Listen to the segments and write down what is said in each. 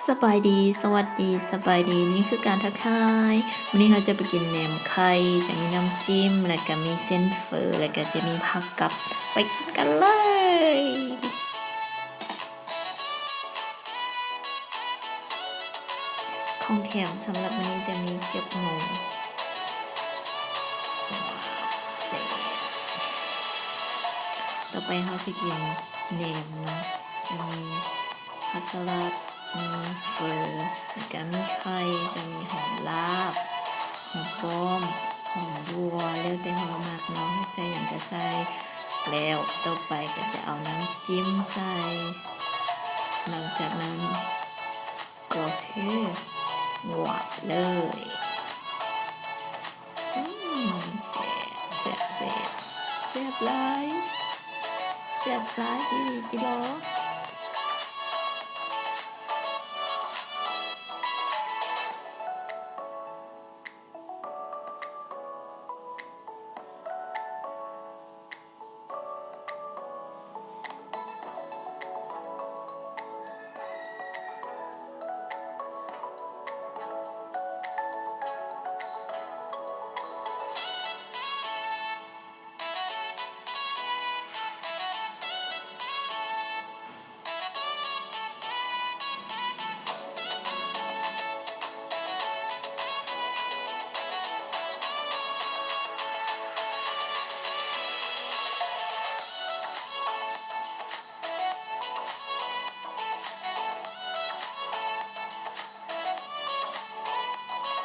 ສະບາຍດີ ສະຫວັດດີ ສະບາຍດີ ນີ້ຄືການທັກທາຍ. ມື້ນີ້ເຮົາຈະໄປກິນແໜມໄຂ່ ຈະມີນ້ຳຈິ້ມ ແລ້ວກະມີເສັ້ນເຝີ ແລ້ວກະຈະມີຜັກກັບ ໄປກິນກັນເລີຍ. ຂອງແຖມສຳລັບມື້ນີ້ຈະມີແຄບໝູ ແຊບ. ຕໍ່ໄປເຮົາຊິກິນແໜມເນາະ ຈະມີ ຜັກສະຫຼັດ ມີເຝີ ແລ້ວກະມີໄຂ່ ຈະມີຫອມລາບ ຫອມປ້ອມ ຫອມບົວ ແລ້ວແຕ່ເຮົາມັກເນາະ ໃສ່ຫຍັງກະໃສ່. ແລ້ວຕໍ່ໄປກະຈະເອົານ້ຳຈິ້ມໃສ່ ຫຼັງຈາກນັ້ນກໍຄືຫວານເລີຍ. ອືມ ແຊບ ແຊບ ແຊບ ແຊບຫຼາຍ ແຊບຫຼາຍອີ່ຫຼີຕິຫຼໍ.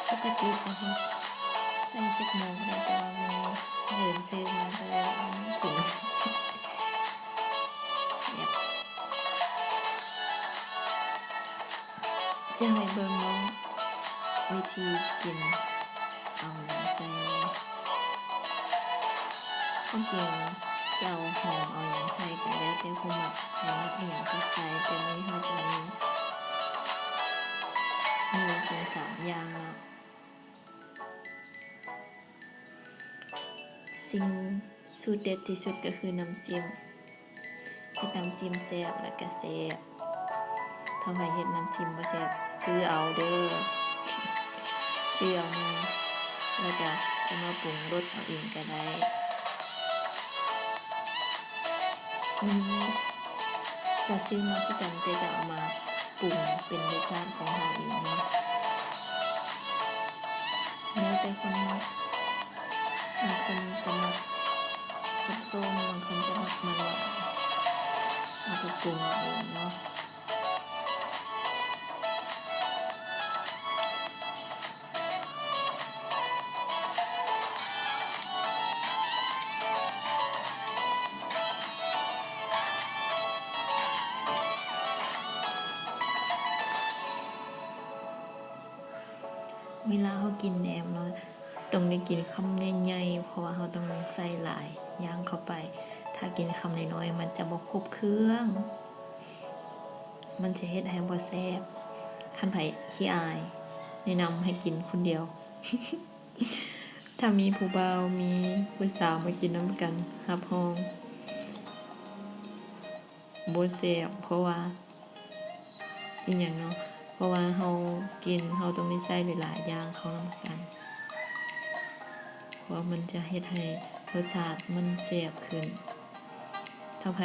ປົກກະຕິກະເຮົາໃສ່ຈັກໂມງກະໄດ້ ແຕ່ວ່າມື້ນີ້ເດີນຊື້ມາກະເລີຍເອົາມາກິນ. ຈະໃຫ້ເບິ່ງເນາະ ວິທີກິນ ເອົາຫຍັງໃສ່ແດ່. ຄວາມຈິງຈະເອົາຫອມເອົາຫຍັງໃສ່ກະແລ້ວແຕ່ຜູ້ມັກ ໃຜມັກອີ່ຫຍັງກະໃສ່ ແຕ່ມື້ນີ້ເຮົາຈະມີ ມີສອງສາມຢ່າງເນາະ. ສິ່ງສູດເດັດທີ່ສຸດກະຄືນ້ຳຈິ້ມ. ເຮັດນ້ຳຈິ້ມແຊບ ແລ້ວກະແຊບ. ຖ້າໃຜເຮັດນ້ຳຈິ້ມບໍ່ແຊບ ຊື້ເອົາເດີ ຊື້ເອົາມາ ແລ້ວກະຈະມາປຸງລົດເອົາເອງກະໄດ້. ອືມ ກະຊື້ມາຄືກັນ ແຕ່ຈະເອົາມາປຸງເປັນລົດຊາດຂອງເຮົາເອງເນາະ. ແລ້ວແຕ່ຄົນມັກ ບາງຄົນຈະມັກສົ້ມໆ ບາງຄົນຈະມັກມັນຫວານ ເຮົາກະປຸງເອົາເອງເນາະ. ເວລາເຮົາກິນແໜມເນາະ ຕ້ອງໄດ້ກິນຄຳໃຫຍ່ໆ ເພາະວ່າເຮົາຕ້ອງໃສ່ຫຼາຍຢ່າງເຂົ້າໄປ. ຖ້າກິນຄຳນ້ອຍໆ ມັນຈະບໍ່ຄົບເຄື່ອງ ມັນຈະເຮັດໃຫ້ບໍ່ແຊບ. ຄັນໃຜຂີ້ອາຍ ແນະນຳໃຫ້ກິນຄົນດຽວ. ຖ້າມີຜູ້ບ່າວ ມີຜູ້ສາວມາກິນນຳກັນ ຮັບຮອງບໍ່ແຊບ ເພາະວ່າ ອີ່ຫຍັງເນາະ ເພາະວ່າເຮົາກິນ ເຮົາຕ້ອງໄດ້ໃສ່ຫຼາຍໆຢ່າງເຂົ້ານຳກັນ ເພາະວ່າມັນຈະເຮັດໃຫ້ລົດຊາດມັນແຊບຂຶ້ນ. ຖ້າໃຜ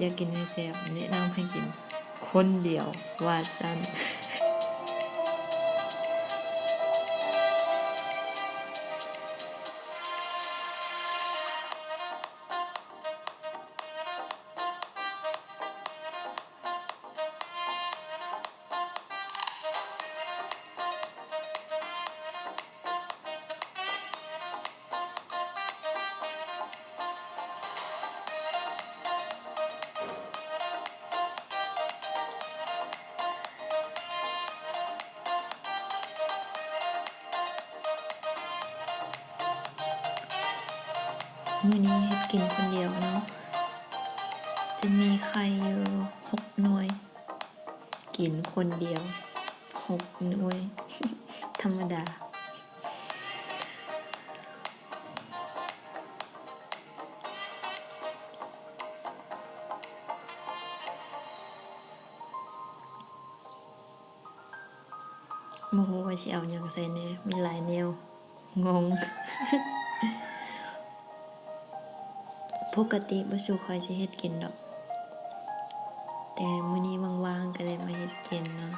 ຢາກກິນໃຫ້ແຊບ ແນະນຳໃຫ້ກິນຄົນດຽວວ່າຊັ້ນ. ມື້ນີ້ເຮັດກິນຄົນດຽວເນາະ ຈະມີໄຂ່ຢູ່ຫົກໜ່ວຍ ກິນຄົນດຽວຫົກໜ່ວຍ ທຳມະດາ. ເ ບໍ່ຮູ້ວ່າຊິເອົາຫຍັງໃສ່ແດ່ ມີຫຼາຍແນວ ງົງ. ປົກກະຕິບໍ່ສູ່ຂ້ອຍຊິເຮັດກິນດອກ ແຕ່ມື້ນີ້ວ່າງໆ ກໍເລີຍມາເຮັດກິນເນາະ.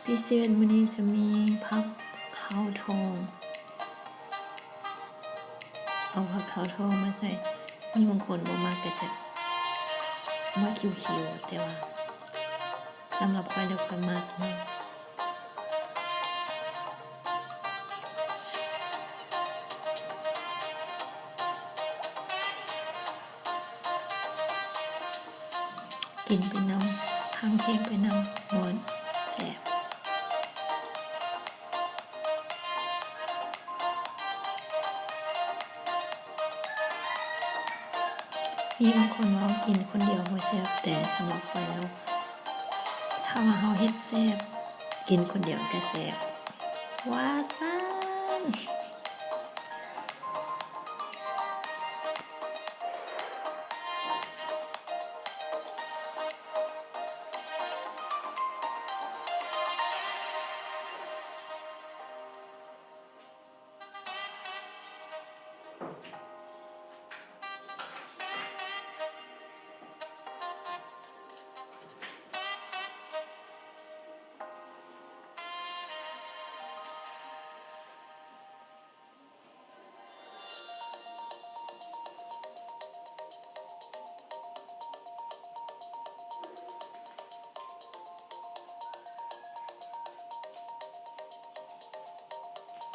ພິເສດມື້ນີ້ຈະມີຜັກຂາວທອງ ເອົາຜັກຂາວທອງມາໃສ່. ມີບາງຄົນບໍ່ມັກກໍຈະມັກຂຽວໆ ແຕ່ວ່າສຳລັບຂ້ອຍແລ້ວ ຂ້ອຍມັກເນາະ. ກິນໄປນຳ ຟັງເພງໄປນຳ ມ່ວນ ແຊບ. ມີບາງຄົນເວົ້າກິນຄົນດຽວບໍ່ແຊບ ແຕ່ສຳລັບຂ້ອຍແລ້ວ ຖ້າວ່າເຮົາເຮັດແຊບ ກິນຄົນດຽວກໍແຊບ ວ່າຊັ້ນ.